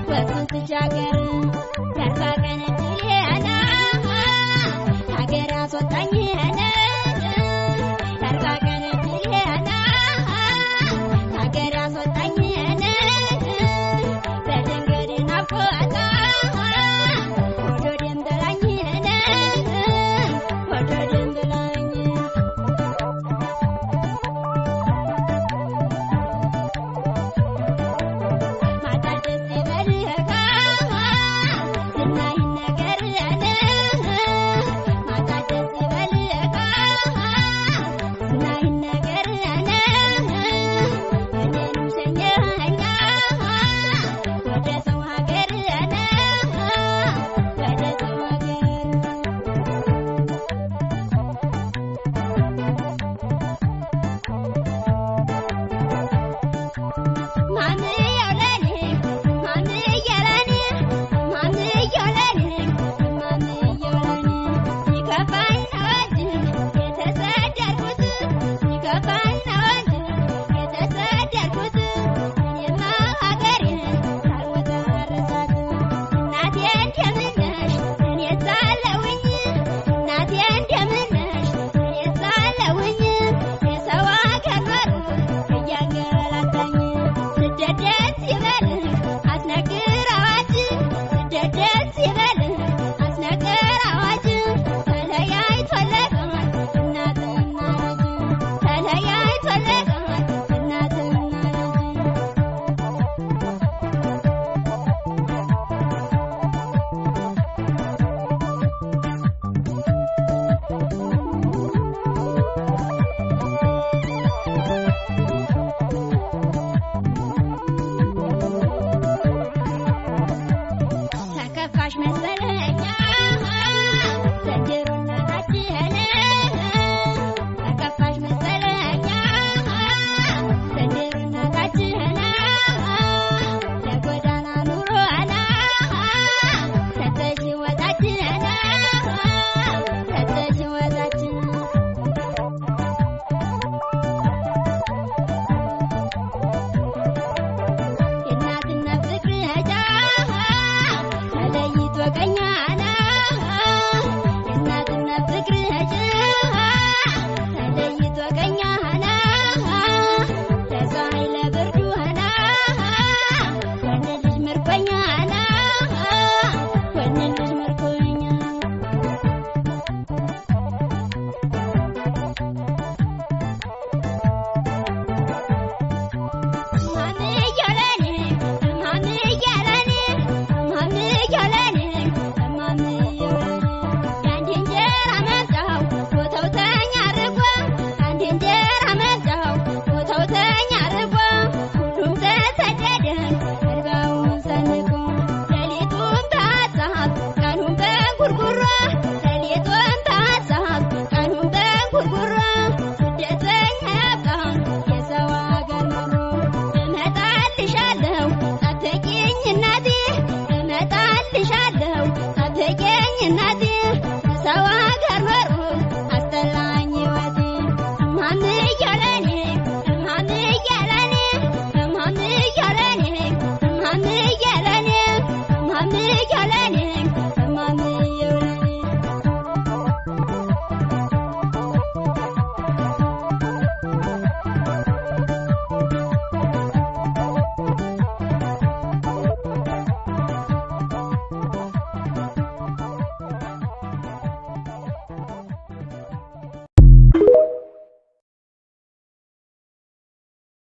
ወንዙን ስሻገር የአርባ ቀን እድሌን ሀገር አስወጣኝ የአርባ ቀን እድሌን ሀገር አስወጣኝ በድንገት ናፍቆት ወዶዴን በላኝ ወዶዴን በላኝ። ማታደስ ይበልህ ዝናይን ነገር ማታደስ ይበልህ ዝናይን ነገር እኔንም ሸኘኸኝ ወደ ሰው ሀገር ወደ ሰው ሀገር። ማምየው ለኔ ማምየው ለኔ ማምየው ለኔ ማምየው ለኔ ሲከፋኝ ነው እንጂ የተሰደድኩት ሲከፋኝ ነው እንጂ የተሰደድኩት እኔማ ሀገሬን ሳልወጣ አልረሳት። እናቴ እንደምን ነሽ እኔስ አለሁኝ እናቴ እንደምን ነሽ እኔስ አለሁኝ የሰው ሀገር ኖሮ እያንገላታኝ ስደት ደስ ይበልህ አስነግር አዋጅ ስደት ደስ ይበልህ አስነግር አዋጅ ተለያይቶለታል እናትና ልጅ ተለያይቶለታል እናትና ልጅ። ተከፋሽ መሰለኝ ዘንድሮ እናታችን ተከፋሽ መሰለኝ ዘንድሮ እናታችን ለጎዳና ኑሮና ሰተሽ ወጣችን ሰተሽ ወጣችን። የእናትና ፍቅር ተለይቶ ቀኛና የእናትና ፍቅር ተለይቶ ቀኛና ለፀሐይ ለብርዱና ወንድ ልጅ ምርኮኛና ወንድ ልጅ ምርኮኛ። ማምየው ለኔ ማምየው ለኔ ማምየው ለኔ ማምየው ለኔ የአንድ እንጀራ መብጫው ቦታው ተኛ አርጎ አንድ እንጀራ መብጫው ቦታው ተኛ አርጎ ሁሉም ተሰደደን እንባውን ሰንቆ ሌሊቱን በሀሳብ ቀኑን በእንጉርጉሮ ሌሊቱን በሀሳብ ቀኑን በእንጉርጉሮ ስደተኛ ያብቃን የሰው ሀገር ኑሮ። እመጣልሻለሁ ጠብቂኝ እናቴ እመጣልሻለሁ ጠብቂኝ እናቴ በሰው ሀገር ኖሮ አስጠላኝ ሕይወቴ። እማምየው ለኔ እማምየው ለኔ እማምየው ለኔ እማምየው